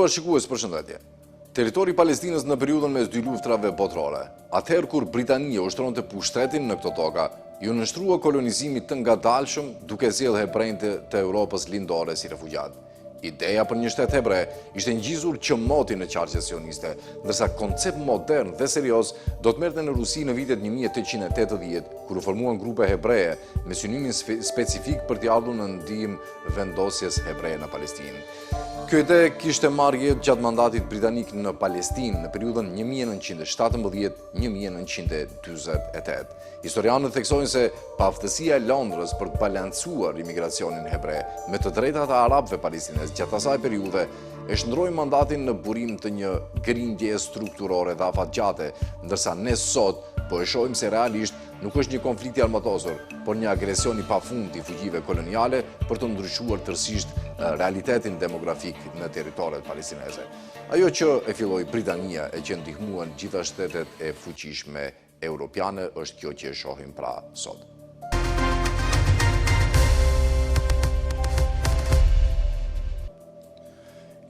Nderuar shikues, përshëndetje. Territori i Palestinës në periudhën mes dy luftërave botërore, atëherë kur Britania ushtronte pushtetin në këto toka, iu nënshtrua kolonizimit të ngadalshëm duke sjellë hebrenjtë të Europës Lindore si refugjatë. Ideja për një shtet hebre ishte ngjizur që moti në qarqet sioniste, ndërsa koncept modern dhe serioz do të merrte në Rusi në vitet 1880, kur u formuan grupe hebreje me synimin specifik për t'i ardhur në ndihmë vendosjes hebreje në Palestinë. Kjo ide kishte marrë jetë gjatë mandatit britanik në Palestinë në periudhën 1917-1948. Historianët theksojnë se paaftësia e Londrës për të balancuar imigracionin hebre me të drejtat e arabëve palestinezë gjatë asaj periudhe e shndërroi mandatin në burim të një grindjeje strukturore dhe afatgjate, ndërsa ne sot po e shohim se realisht nuk është një konflikt i armatosur, por një agresion i pafund i fuqive koloniale për të ndryshuar tërësisht realitetin demografik në territoret palestineze. Ajo që e filloi Britania e që ndihmuan gjitha shtetet e fuqishme europiane është kjo që e shohim pra sot.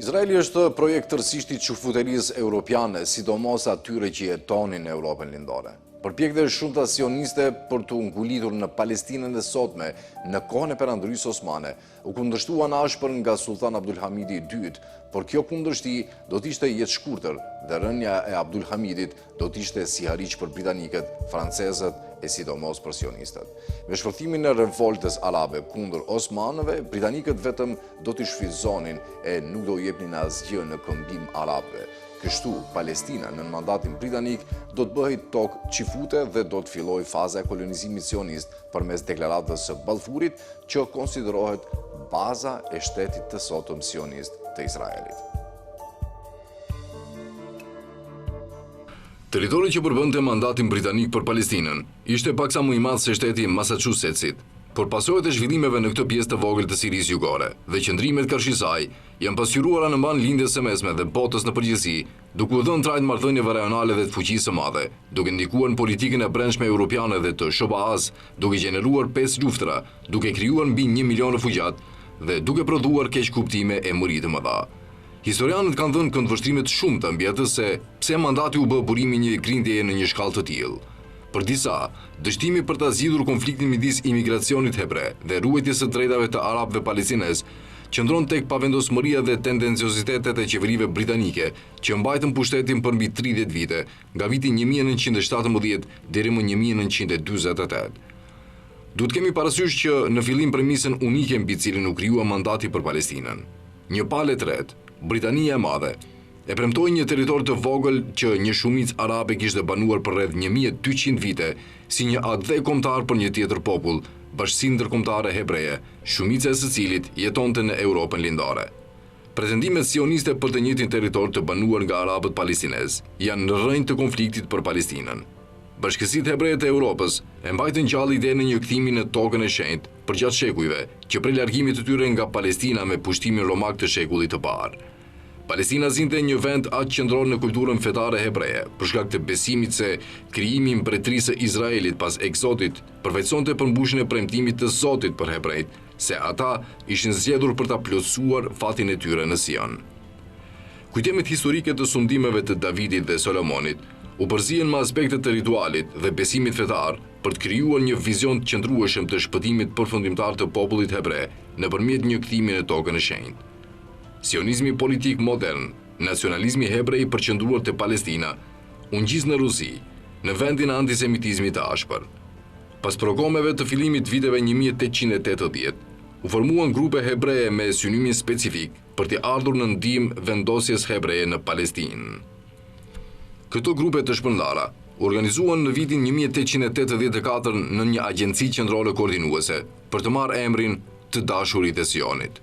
Izraeli është projekt tërësisht i çifuterisë europiane, sidomos atyre që jetonin në Europën Lindore. Përpjekjet e shumta sioniste për t'u ngulitur në Palestinën e sotme në kohën e Perandorisë Osmane, u kundërshtuan ashpër nga Sulltan Abdulhamidi i II, por kjo kundërshti do të ishte jetëshkurtër dhe rënia e Abdulhamidit do të ishte sihariq për britanikët, francezët e sidomos për sionistët. Me shpërthimin e revoltës arabe kundër osmanëve, britanikët vetëm do t'i shfrytëzonin e nuk do u jepnin asgjë në këmbim arabëve. Kështu, Palestina nën mandatin britanik do të bëhej tokë çifute dhe do të fillojë faza e kolonizimit sionist përmes deklaratës së Balfurit, që konsiderohet baza e shtetit të sotëm sionist të Izraelit. Territori që përbënte mandatin britanik për Palestinën ishte paksa më i madh se shteti i Massachusetts-it, por pasojat e zhvillimeve në këtë pjesë të vogël të Sirisë jugore dhe qëndrimet karshi saj janë pasqyruar anembanë Lindjes së Mesme dhe botës në përgjithësi, duke u dhënë trajtë marrëdhënieve rajonale dhe të fuqisë së madhe, duke ndikuar në politikën e brendshme europiane dhe të SHBA-së, duke gjeneruar pesë luftëra, duke krijuar mbi një milion refugjatë dhe duke prodhuar keqkuptime e mëri të mëdha. Historianët kanë dhënë këndvështrime të shumta mbi atë se pse mandati u bë burimi i një grindjeje në një shkallë të tillë. Për disa, dështimi për ta zgjidhur konfliktin midis imigracionit hebre dhe ruajtjes së drejtave të arabëve palestinezë qëndron tek pavendosmëria dhe tendenciozitetet e qeverive britanike që mbajtën pushtetin për mbi 30 vite, nga viti 1917 deri më 1948. Duhet të kemi parasysh që në fillim premisën unike mbi cilën u krijua mandati për Palestinën. Një palë e tretë, Britania e Madhe, e premtoi një territor të vogël që një shumicë arabe kishte banuar për rreth 1200 vite si një atdhe kombëtar për një tjetër popull, bashkësinë ndërkombëtare hebreje, shumica e së cilit jetonte në Europën Lindore. Pretendimet sioniste për të njëjtin territor të banuar nga arabët palestinezë janë në rrënjë të konfliktit për Palestinën. Bashkësitë hebreje të Europës e mbajtën gjallë idenë e një kthimi në Tokën e Shenjtë përgjatë shekujve, që prej largimit të tyre nga Palestina me pushtimin romak të shekullit të parë. Palestina zinte një vend aq qendror në kulturën fetare hebreje, për shkak të besimit se krijimi i Mbretërisë së Izraelit pas Ekzodit përfaqësonte përmbushjen e premtimit të Zotit për hebrejtë, se ata ishin zgjedhur për ta plotësuar fatin e tyre në Sion. Kujtimet historike të sundimeve të Davidit dhe Solomonit u përzien me aspekte të ritualit dhe besimit fetar për të krijuar një vizion të qëndrueshëm të shpëtimit përfundimtar të popullit hebre nëpërmjet një kthimi në Tokën e Shenjtë. Sionizmi politik modern, nacionalizmi hebre i përqendruar te Palestina, u ngjiz në Rusi, në vendin e antisemitizmit të ashpër. Pas pogromeve të fillimit të viteve 1880, u formuan grupe hebreje me synimin specifik për t'i ardhur në ndihmë vendosjes hebreje në Palestinë. Këto grupe të shpërndara u organizuan në vitin 1884 në një agjenci qendrore koordinuese për të marrë emrin Të Dashurit e Sionit.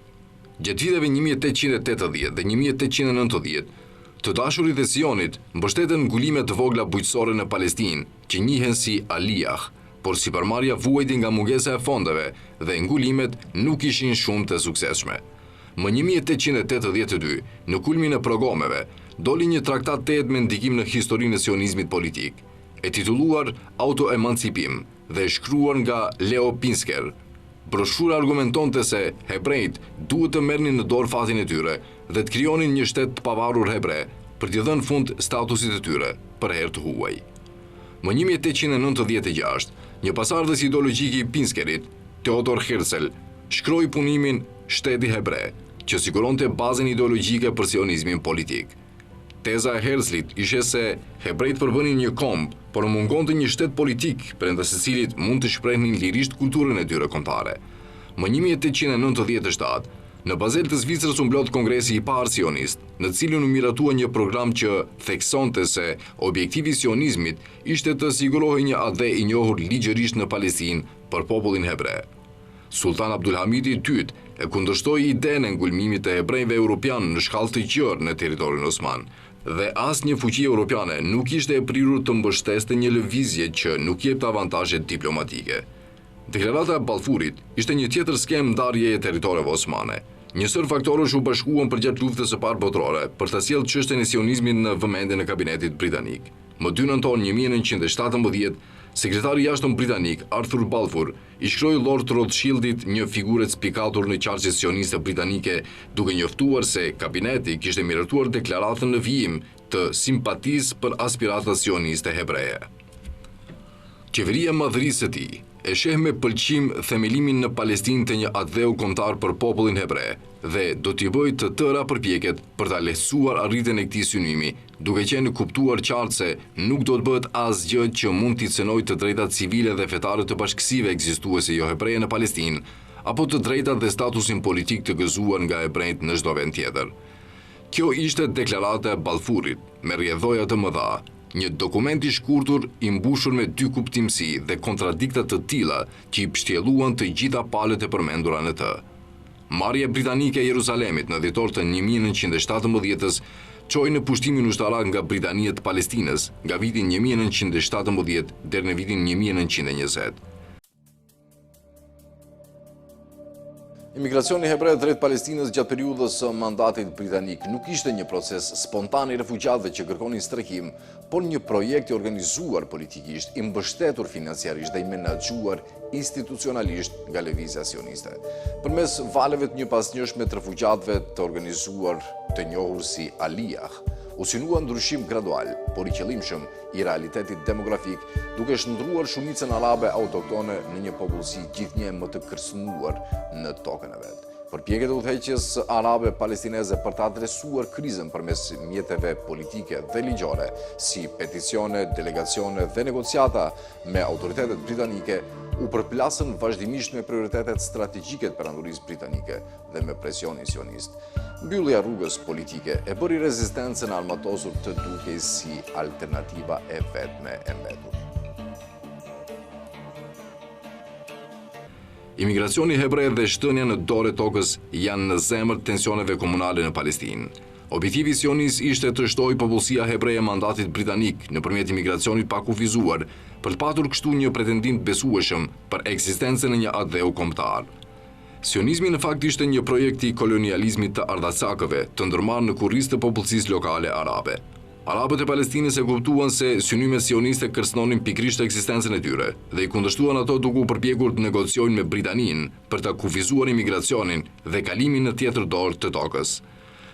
Gjatë viteve 1880 dhe 1890, Të Dashurit e Sionit mbështetën ngulime të vogla bujqësore në Palestinë, që njihen si Aliyah, por sipërmarrja vuajti nga mungesa e fondeve dhe ngulimet nuk ishin shumë të suksesshme. Më 1882, në kulmin e pogromeve, doli një traktat tejet me ndikim në historinë e sionizmit politik, e titulluar Autoemancipim dhe e shkruar nga Leo Pinsker. Broshura argumentonte se hebrejtë duhet të merrnin në dorë fatin e tyre dhe të krijonin një shtet të pavarur hebre për t'i dhënë fund statusit të tyre përherë të huaj. Më 1896, një pasardhës ideologjik i Pinskerit, Theodor Herzl, shkroi punimin Shteti hebre, që siguronte bazën ideologjike për sionizmin politik. Teza e Herzlit ishte se hebrejtë përbënin një komb, por mungonte një shtet politik brenda së cilit mund të shprehnin lirisht kulturën e tyre kombëtare. Më 1897, në Bazel të Zvicrës u mblodh Kongresi i parë sionist, në të cilin u miratua një program që theksonte se objektivi i sionizmit ishte të sigurohej një atdhe i njohur ligjërisht në Palestinë për popullin hebre. Sulltan Abdulhamidi i Dytë e kundërshtoi idenë e ngulmimit të hebrejve europianë në shkallë të gjerë në territorin osman, dhe asnjë fuqi europiane nuk ishte e prirur të mbështeste një lëvizje që nuk jepte avantazhe diplomatike. Deklarata e Balfurit ishte një tjetër skemë ndarjeje e territoreve osmane. Një sërë faktorësh u bashkuan përgjatë Luftës së Parë Botërore për ta sjellë çështjen e sionizmit në vëmendjen e kabinetit britanik. Më 2 nëntor 1917, sekretari i jashtëm britanik Arthur Balfour i shkroi Lord Rothschildit një figurë të spikatur në qarqet sioniste britanike, duke njoftuar se kabineti kishte miratuar deklaratën në vijim të simpatisë për aspiratat sioniste hebreje. Qeveria e Madhërisë së Tij e sheh me pëlqim themelimin në Palestinë të një atdheu kombëtar për popullin hebre dhe do t'i bëjë të tëra përpjekjet për ta lehtësuar arritjen e këtij synimi, duke qenë kuptuar qartë se nuk do të bëhet asgjë që mund t'i cenojë të drejtat civile dhe fetare të bashkësive ekzistuese johebreje në Palestinë, apo të drejtat dhe statusin politik të gëzuar nga hebrenjtë në çdo vend tjetër. Kjo ishte deklarata e Balfurit, me rrjedhoja të mëdha, një dokument i shkurtur i mbushur me dykuptimësi dhe kontradikta të tilla që i pshtjelluan të gjitha palët e përmendura në të. Marrja britanike e Jeruzalemit në dhjetor të 1917-ës çoi në pushtimin ushtarak nga Britania të Palestinës nga viti 1917 deri në vitin 1920. Imigracioni hebre drejt Palestinës gjatë periudhës së mandatit britanik nuk ishte një proces spontan i refugjatëve që kërkonin strehim, por një projekt i organizuar politikisht, i mbështetur financiarisht dhe i menaxhuar institucionalisht nga lëvizja sioniste. Përmes valëve të njëpasnjëshme të refugjatëve të organizuar të njohur si Aliyah, u synua ndryshim gradual, por i qëllimshëm i realitetit demografik, duke shndërruar shumicën arabe autoktone në një popullsi gjithnjë më të kërcënuar në tokën e vet. Përpjekjet e udhëheqjes arabe palestineze për të adresuar krizën përmes mjeteve politike dhe ligjore, si peticione, delegacione dhe negociata me autoritetet britanike, u përplasën vazhdimisht me prioritetet strategjike të perandorisë britanike dhe me presionin sionist. Mbyllja e rrugës politike e bëri rezistencën e armatosur të dukej si alternativa e vetme e mbetur. Imigracioni hebre dhe shtënia në dorë e tokës janë në zemër të tensioneve komunale në Palestinë. Objektivi sionist ishte të shtohej popullsia hebre e mandatit britanik nëpërmjet imigracionit të pakufizuar, për të patur kështu një pretendim të besueshëm për ekzistencën e një atdheu kombëtar. Sionizmi në fakt ishte një projekt i kolonializmit të ardhacakëve, të ndërmarrë në kurriz të popullsisë lokale arabe. Arabët e Palestinës e kuptuan se synimet sioniste kërcënonin pikërisht ekzistencën e tyre dhe i kundërshtuan ato duke u përpjekur të negociojnë me Britaninë për ta kufizuar imigracionin dhe kalimin në tjetër dorë të tokës.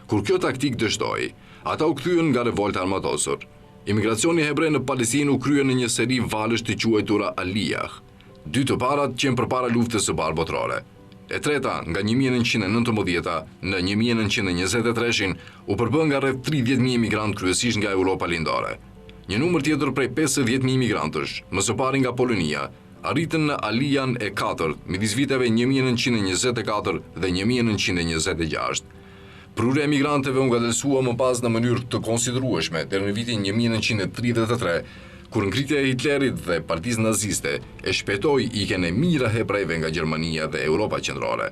Kur kjo taktikë dështoi, ata u kthyen nga revolta e armatosur. Imigracioni hebre në Palestinë u krye në një seri valësh të quajtura Aliyah. Dy të parat qenë përpara Luftës së Parë Botërore. E treta, nga 1919-a në 1923-shin, u përbë nga rreth 30.000 emigrantë kryesisht nga Europa Lindore. Një numër tjetër prej 50.000 imigrantësh, më së pari nga Polonia, arritën në Alijan e katërt midis viteve 1924 dhe 1926. Prurja e emigrantëve u ngadalësua më pas në mënyrë të konsiderueshme deri në vitin 1933, kur ngritja e Hitlerit dhe Partisë Naziste e shpejtoi ikjen e mijëra hebrejve nga Gjermania dhe Europa Qendrore.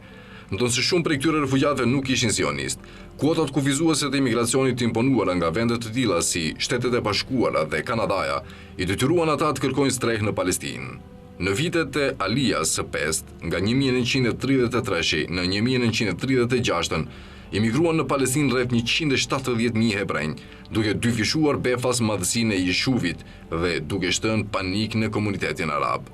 Ndonëse shumë prej këtyre refugjatëve nuk ishin sionistë, kuotat kufizuese të imigracionit të imponuara nga vende të tilla si Shtetet e Bashkuara dhe Kanadaja i detyruan ata të kërkojnë strehë në Palestinë. Në vitet e Alijas së pestë, nga 1933-shi në 1936-ën, imigruan në Palestinë rreth 170.000 hebrenj, duke dyfishuar befas madhësinë e Jishuvit dhe duke shtënë panik në komunitetin arab.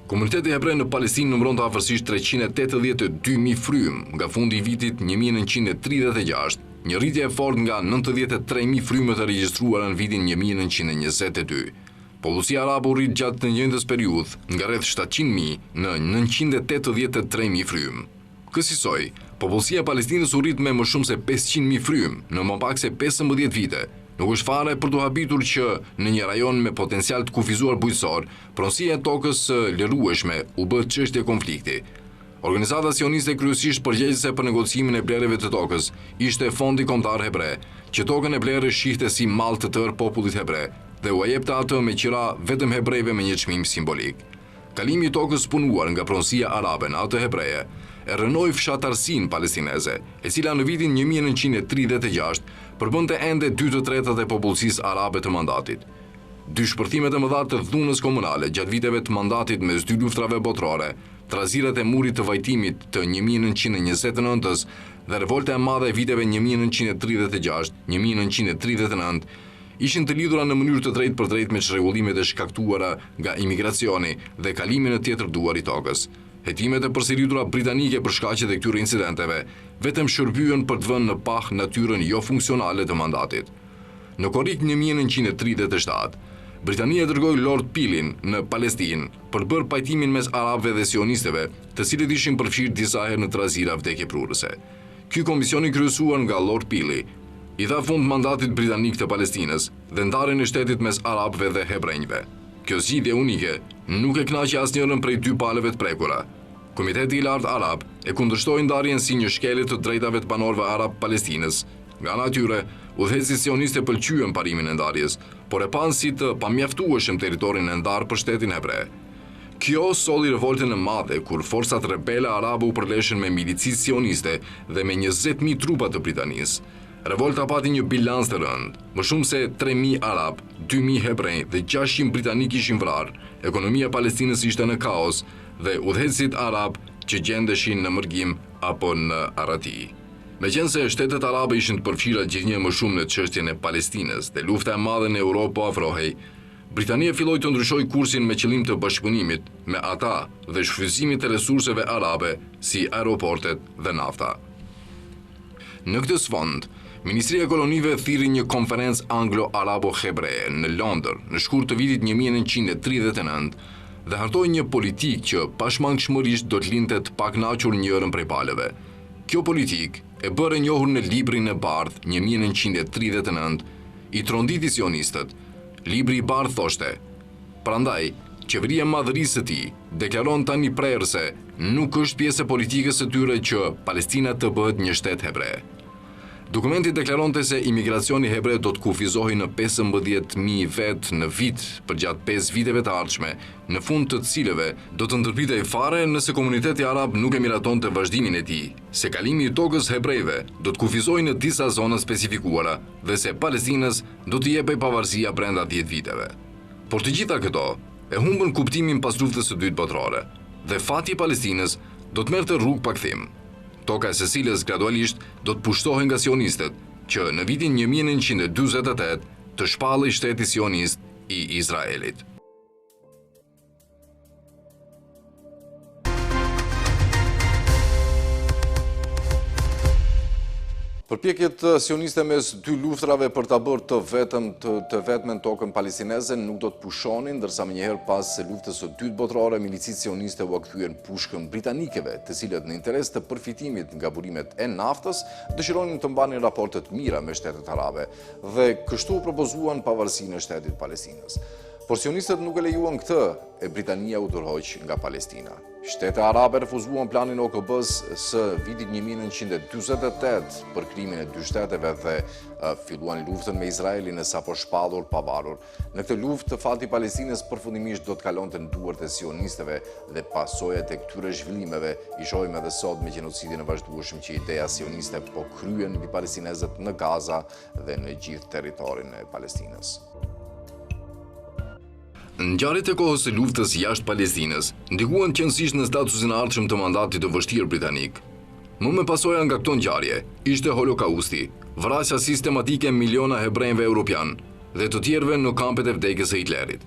Komuniteti hebre në Palestinë numëronte afërsisht 382.000 frymë nga fundi i vitit 1936, një rritje e fortë nga 93.000 frymët e regjistruara në vitin 1922. Popullsia arabe u rrit gjatë të njëjtës periudhë nga rreth 700.000 në 983.000 frymë. Kësisoj, popullsia e Palestinës u rrit me më shumë se 500.000 frymë në më pak se 15 vite. Nuk është fare për t'u habitur që në një rajon me potencial të kufizuar bujqësor, pronësia e tokës së lërueshme u bë çështje konflikti. Organizata sioniste kryesisht përgjegjëse për negocimin e blerjeve të tokës ishte Fondi Kombëtar Hebre, që tokën e blerë e shihte si mall të tërë popullit hebre dhe ua jepte atë me qira vetëm hebrejve me një çmim simbolik. Kalimi i tokës së punuar nga pronësia arabe në atë hebreje e rrënoi fshatarësinë palestineze, e cila në vitin 1936 përbënte ende 2/3 e popullsisë arabe të mandatit. Dy shpërthimet e mëdha të dhunës komunale gjatë viteve të mandatit mes dy luftrave botërore, trazirat e murit të vajtimit të 1929-ës dhe revolta e madhe e viteve 1936-1939, ishin të lidhura në mënyrë të drejtpërdrejtë me çrregullimet e shkaktuara nga imigracioni dhe kalimi në tjetër duar i tokës. Hetimet e përsëritura britanike për shkaqet e këtyre incidenteve vetëm shërbyen për të vënë në pah natyrën jofunksionale të mandatit. Në korrik 1937, Britania dërgoi Lord Pilin në Palestinë për të bërë pajtimin mes arabëve dhe sionistëve, të cilët ishin përfshirë disa herë në trazira vdekjeprurëse. Ky komision i kryesuar nga Lord Pili i dha fund mandatit britanik të Palestinës dhe ndarjen e shtetit mes arabëve dhe hebrenjve. Kjo zgjidhje unike nuk e kënaqi asnjërën prej dy palëve të prekura. Komiteti i Lartë Arab e kundërshtoi ndarjen si një shkelje të drejtave të banorëve arab Palestinës. Nga ana e tyre, udhëheqësit sionistë e pëlqyen parimin e ndarjes, por e panë si të pamjaftueshëm territorin e ndarë për shtetin hebre. Kjo solli revoltën e madhe kur forcat rebele arabe u përleshën me milicitë sioniste dhe me 20.000 trupa të Britanisë. Revolta pati një bilanc të rëndë. Më shumë se 3.000 arab, 2.000 hebrenj dhe 600 britanikë ishin vrarë. Ekonomia e Palestinës ishte në kaos dhe udhëheqësit arab që gjendeshin në mërgim apo në arrati. Meqenëse shtetet arabe ishin të përfshira gjithnjë më shumë në çështjen e Palestinës dhe lufta e madhe në Europë po afrohej, Britania filloi të ndryshojë kursin me qëllim të bashkëpunimit me ata dhe shfrytëzimit të resurseve arabe si aeroportet dhe nafta. Në këtë sfond, Ministria e Kolonive thirri një konferencë anglo-arabo-hebreje në Londër në shkurt të vitit 1939 dhe hartoi një politikë që pashmangshmërisht do të linte të pakënaqur njërën prej palëve. Kjo politikë, e bërë e njohur në Librin e Bardhë 1939, i tronditi sionistët. Libri i Bardhë thoshte: Prandaj, qeveria e madhërisë së tij deklaron tani prerë se nuk është pjesë e politikës së tyre që Palestina të bëhet një shtet hebre. Dokumenti deklaronte se imigracioni hebre do të kufizohej në 15.000 vetë në vit përgjatë 5 viteve të ardhshme, në fund të cilëve do të ndërpritej fare nëse komuniteti arab nuk e miratonte vazhdimin e tij, se kalimi i tokës hebrejve do të kufizohej në disa zona specifikuara dhe se Palestinës do t'i jepej pavarësia brenda 10 viteve. Por të gjitha këto e humbën kuptimin pas luftës së dytë botërore dhe fati i Palestinës do të merrte rrugë pa kthim. Toka e së cilës gradualisht do të pushtohej nga sionistët, që në vitin 1948 të shpallej shteti sionist i Izraelit. Përpjekjet sioniste mes dy luftrave për ta bërë të vetëm të, të vetmen tokën palestineze nuk do të pushonin, ndërsa menjëherë pas luftës së dytë botërore, milicitë sioniste ua kthyen pushkën britanikëve, të cilët në interes të përfitimit nga burimet e naftës, dëshironin të mbanin raporte të mira me shtetet arabe dhe kështu propozuan pavarësinë e shtetit të Palestinës. Por sionistët nuk e lejuan këtë e Britania u tërhoq nga Palestina. Shtetet arabe refuzuan planin e OKB-së së vitit 1948 për krijimin e dy shteteve dhe filluan luftën me Izraelin e sapo shpallur pavarur. Në këtë luftë, fati i Palestinës përfundimisht do të kalonte në duart e sionistëve dhe pasojat e këtyre zhvillimeve i shohim edhe sot me gjenocidin e vazhdueshëm që ideja sioniste po kryen mbi palestinezët në Gaza dhe në gjithë territorin e Palestinës. Ngjarjet e kohës së luftës jashtë Palestinës ndikuan qenësisht në statusin e ardhshëm të mandatit të vështirë britanik. Më me pasoja nga këto ngjarje ishte Holokausti, vrasja sistematike e miliona hebrejve europian dhe të tjerëve në kampet e vdekjes së Hitlerit.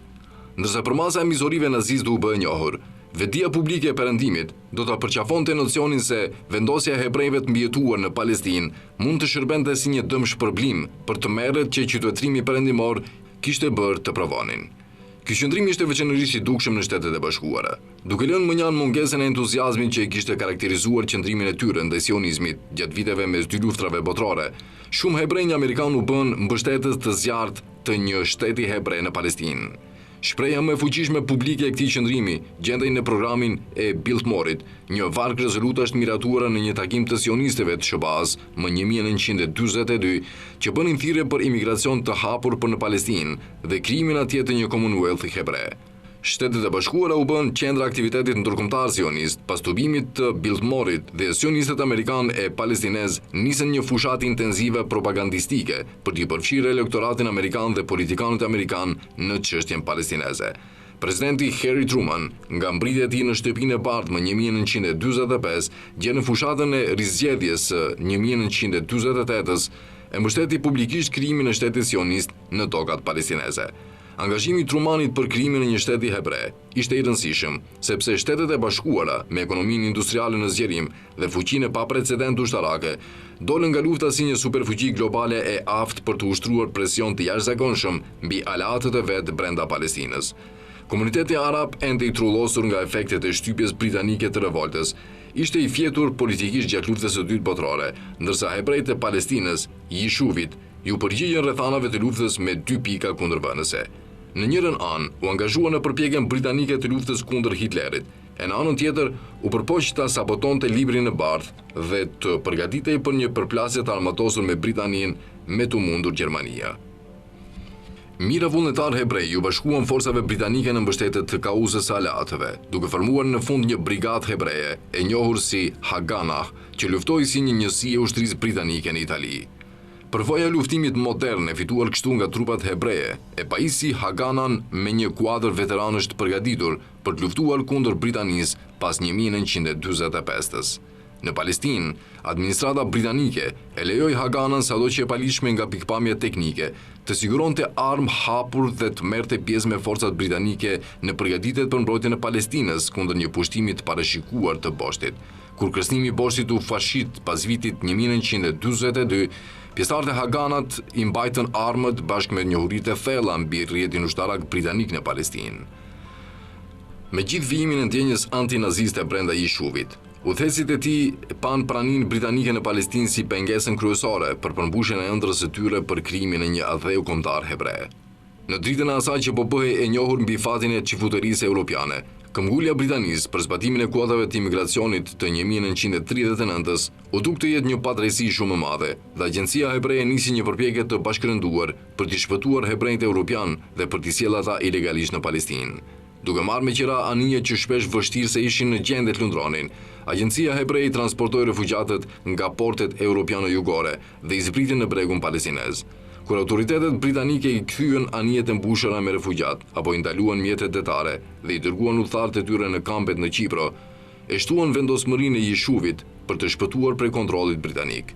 Ndërsa përmasa e mizorive naziste u bë e njohur, Vetëdija publike e Perëndimit do ta përqafonte nocionin se vendosja e hebrenjve të mbijetuar në Palestinë mund të shërbente si një dëmshpërblim për tmerret që qytetërimi perëndimor kishte bërë të provonin. Ky qëndrim ishte veçanërisht i dukshëm në Shtetet e Bashkuara. Duke lënë mënjanë mungesën e entuziazmit që e kishte karakterizuar qëndrimin e tyre ndaj sionizmit gjatë viteve mes dy luftërave botërore, shumë hebrenj amerikanë u bënë mbështetës të zjarrtë të një shteti hebre në Palestinë. Shprehja më e fuqishme publike e këtij qëndrimi gjendej në programin e Biltmorit, një varg rezolutash të miratuara në një takim të sionistëve të SHBA-së më 1942, që bënin thirrje për imigracion të hapur për në Palestinë dhe krijimin atje të një Commonwealth-i hebre. Shtetet e Bashkuara u bënë qendra e aktivitetit ndërkombëtar sionist pas tubimit të Biltmorit dhe sionistët amerikanë e palestinezë nisën një fushatë intensive propagandistike për të përfshirë elektoratin amerikan dhe politikanët amerikanë në çështjen palestineze. Presidenti Harry Truman, nga mbërritja e tij në Shtëpinë e Bardhë më 1945 gjer në fushatën e rizgjedhjes së 1948-ës, e mbështeti publikisht krijimin e shtetit sionist në tokat palestineze. Angazhimi i Trumanit për krijimin e një shteti hebre ishte i rëndësishëm, sepse Shtetet e Bashkuara, me ekonominë industriale në zgjerim dhe fuqinë e paprecedentë ushtarake, dolën nga lufta si një superfuqi globale e aftë për të ushtruar presion të jashtëzakonshëm mbi aleatët e vet brenda Palestinës. Komuniteti arab, ende i trullosur nga efektet e shtypjes britanike të revoltës, ishte i fjetur politikisht gjatë Luftës së Dytë Botërore, ndërsa hebrejtë e Palestinës, Jishuvit, iu përgjigjën rrethanave të luftës me dy pika kundërvënëse. Në njërën anë, u angazhua në përpjekjen britanike të luftës kundër Hitlerit, e në anën tjetër, u përpoq ta sabotonte Librin e Bardhë dhe të përgatitej për një përplasje të armatosur me Britaninë me t'u mundur Gjermania. Mijëra vullnetarë hebrej iu bashkuan forcave britanike në mbështetje të kauzës së aleatëve, duke formuar në fund një brigadë hebreje, e njohur si Haganah, që luftoi si një njësi e ushtrisë britanike në Itali. Përvoja e luftimit modern e fituar kështu nga trupat hebreje, e pajisi Haganan me një kuadër veteranësh të përgatitur për të luftuar kundër Britanisë pas 1945-ës. Në Palestinë, administrata britanike e lejoi Haganan sado që e paligjshme nga pikëpamja teknike, të siguronte armë hapur dhe të merrte pjesë me forcat britanike në përgatitjet për mbrojtjen e Palestinës kundër një pushtimi të parashikuar të Boshtit. Kur kërcënimi i Boshtit u fashit pas vitit 1942, pjesëtarët e Haganat i mbajtën armët bashkë me njohuritë e thella mbi rrjetin ushtarak britanik në Palestinë. Me gjithë vijimin e ndjenjës antinaziste brenda Jishuvit, udhëheqësit e tij panë praninë britanike në Palestinë si pengesën kryesore për përmbushjen e ëndrrës së tyre për krijimin e një atdheu kombëtar hebre. Në dritën e asaj që po bëhej e njohur mbi fatin e çifutërisë europiane, këmbgulja e Britanisë për zbatimin e kuotave të imigracionit të 1939-ës u duk të jetë një padrejtësi shumë e madhe dhe agjencia hebreje nisi një përpjekje të bashkërenduar për t'i shpëtuar hebrenjtë europianë dhe për t'i sjellë ata ilegalisht në Palestinë. Duke marrë me qira anije që shpesh vështirë se ishin në gjendje të lundronin, agjencia hebreje i transportoi refugjatët nga portet europiano-jugore dhe i zbriti në bregun palestinez. Kur autoritetet britanike i kthyen anijet e mbushura me refugjatë apo i ndaluan mjetet detare dhe i dërguan udhëtarët e tyre në kampet në Qipro, e shtuan vendosmërinë e Jishuvit për të shpëtuar prej kontrollit britanik.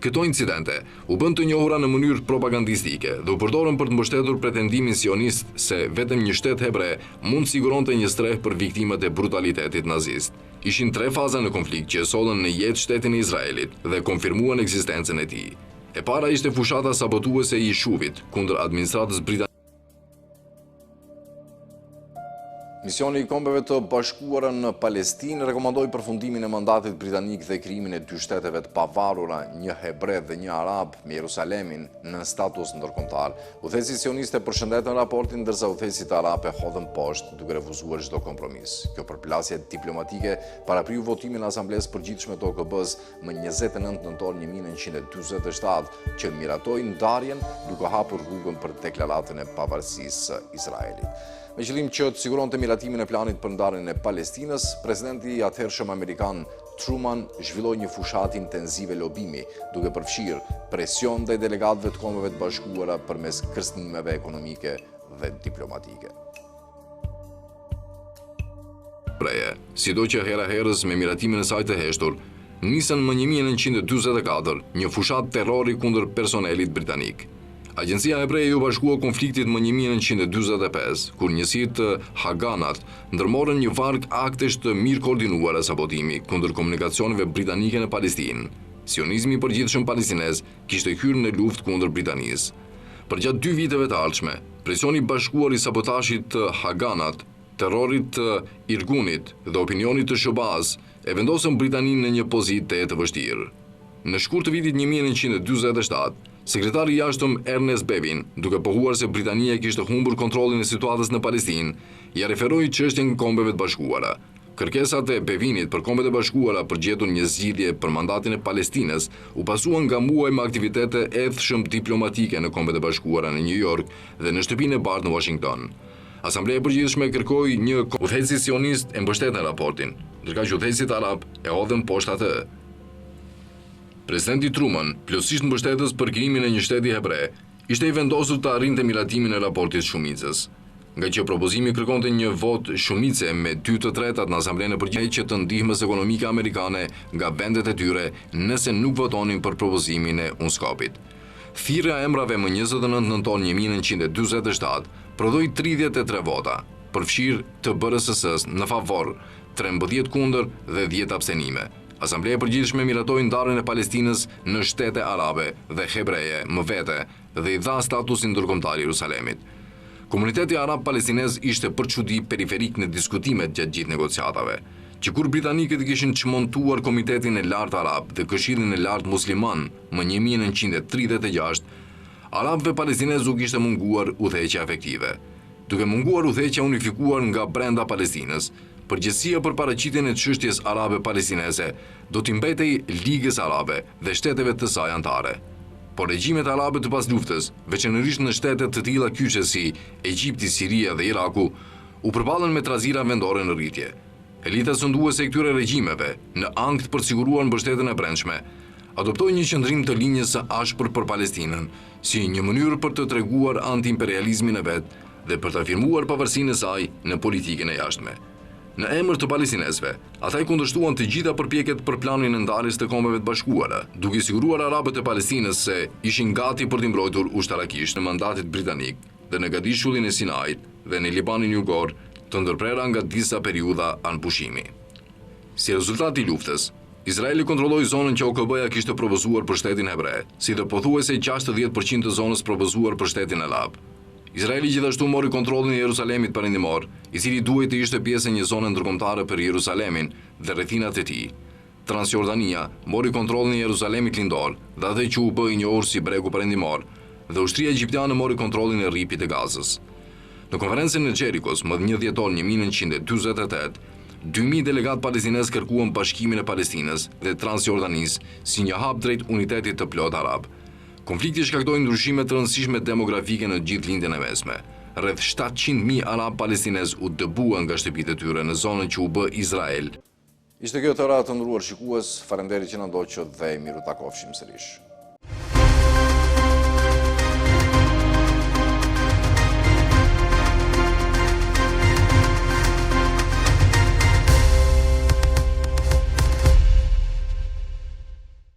Këto incidente u bënë të njohura në mënyrë propagandistike dhe u përdorën për të mbështetur pretendimin sionist se vetëm një shtet hebre mund të siguronte një strehë për viktimat e brutalitetit nazist. Ishin tre faza në konflikt që e sollën në jetë shtetin e Izraelit dhe konfirmuan ekzistencën e tij. E para ishte fushata sabotuese e Jishuvit kundër administratës britanike. Misioni i Kombeve të Bashkuara në Palestinë rekomandoi përfundimin e mandatit britanik dhe krijimin e dy shteteve të pavarura, një hebre dhe një arab, me Jerusalemin në status ndërkombëtar. Udhëheqësit sionistë e përshëndetën raportin, ndërsa udhëheqësit arabë e hodhën poshtë, duke refuzuar çdo kompromis. Kjo përplasje diplomatike parapriu votimin e Asamblesë së Përgjithshme të OKB-së më 29 nëntor 1947, që miratoi ndarjen duke hapur rrugën për deklaratën e pavarësisë së Izraelit. Me qëllim që të siguronte miratimin e planit për ndarjen e Palestinës, presidenti i atëhershëm amerikan Truman zhvilloi një fushatë intensive lobimi, duke përfshirë presion ndaj delegatëve të Kombeve të Bashkuara përmes kërcënimeve ekonomike dhe diplomatike. Hebreje, sido që hera herës me miratimin e saj të heshtur, nisën më 1944 një fushatë terrori kundër personelit britanik. Agjencia Hebreje iu bashkua konfliktit më 1945, kur njësitë Haganat ndërmorën një varg aktesh të mirëkoordinuara sabotimi kundër komunikacioneve britanike në Palestinë. Sionizmi i përgjithshëm palestinez kishte hyrë në luftë kundër Britanisë. Përgjatë dy viteve të ardhshme, presioni i bashkuar i sabotazhit të Haganat, terrorit të Irgunit dhe opinionit të SHBA-së e vendosën Britaninë në një pozitë tejet të vështirë. Në shkurt të vitit 1947, sekretari i jashtëm Ernest Bevin, duke pohuar se Britania kishte humbur kontrollin e situatës në Palestinë, ia referoi çështjen Kombeve të Bashkuara. Kërkesat e Bevinit për Kombet e Bashkuara për gjetur një zgjidhje për mandatin e Palestinës u pasuan nga muaj me aktivitete ethshëm diplomatike në Kombet e Bashkuara në New York dhe në Shtëpinë e Bardhë në Washington. Asambleja e Përgjithshme kërkoi një. Udhëheqësit sionistë e mbështetën raportin, ndërkaq udhëheqësit arabë e hodhën poshtë atë. Presidenti Truman, plotësisht mbështetës për krijimin e një shteti hebre, ishte i vendosur të arrinte miratimin e raportit shumicës. Ngaqë propozimi kërkonte një votë shumice me 2/3 në Asamblenë e Përgjithshme të ndihmës ekonomike amerikane nga vendet e tyre nëse nuk votonin për propozimin e UNSCOP-it. Thirrja e emrave më 29 nëntor 1947 prodhoi 33 vota, përfshirë të BRSS-s në favor, 13 kundër dhe 10 abstenime. Asambleja e Përgjithshme miratoi ndarjen e Palestinës në shtete arabe dhe hebreje më vete dhe i dha statusin ndërkombëtar Jerusalemit. Komuniteti arab palestinez ishte për çudi periferik në diskutimet gjatë gjithë negociatave. Që kur britanikët kishin çmontuar Komitetin e Lartë Arab dhe Këshillin e Lartë Musliman më 1936, arabëve palestinezë u kishte munguar udhëheqja efektive. Duke munguar udhëheqja unifikuar nga brenda Palestinës, përgjegjësia për paraqitjen e çështjes arabe palestineze do t'i mbetej Ligës Arabe dhe shteteve të saj anëtare. Por regjimet arabe të pasluftës, veçanërisht në shtete të tilla kyçe si Egjipti, Siria dhe Iraku, u përballën me trazira vendore në rritje. Elita sunduese e këtyre regjimeve, në ankth për të siguruar mbështetjen e brendshme, adoptoi një qëndrim të linjës së ashpër për Palestinën, si një mënyrë për të treguar anti-imperializmin e vet dhe për të afirmuar pavarësinë e saj në politikën e jashtme. Në emër të palestinezëve, ata i kundërshtuan të gjitha përpjekjet për planin e ndarjes të Kombeve të Bashkuara, duke siguruar arabët e Palestinës se ishin gati për t'i mbrojtur ushtarakisht në mandatit britanik dhe në gadishullin e Sinait dhe në Libanin jugor, të ndërprera nga disa periudha armëpushimi. Si rezultat i luftës, Izraeli kontrolloi zonën që OKB-ja kishte propozuar për shtetin hebre, si dhe pothuajse 60% të zonës propozuar për shtetin arab. Izraeli gjithashtu mori kontrollin e Jerusalemit perëndimor, i cili duhej të ishte pjesë e një zone ndërkombëtare për Jerusalemin dhe rrethinat e tij. Transjordania mori kontrollin e Jerusalemit lindor dhe atë që u bë i njohur si Bregu Perëndimor, dhe ushtria egjiptiane mori kontrollin e Rripit të Gazës. Në konferencën e Xherikos më 1 dhjetor 1948, 2000 delegatë palestinezë kërkuan bashkimin e Palestinës dhe Transjordanisë si një hap drejt unitetit të plotë arab. Konflikti shkaktoi ndryshime të rëndësishme demografike në gjithë Lindjen e Mesme. Rreth 700.000 arabë palestinezë u dëbuan nga shtëpitë e tyre në zonën që u bë Izrael. Ishte kjo e tëra të nderuar shikues, faleminderit që na ndoqët dhe mirutakofshim sërish.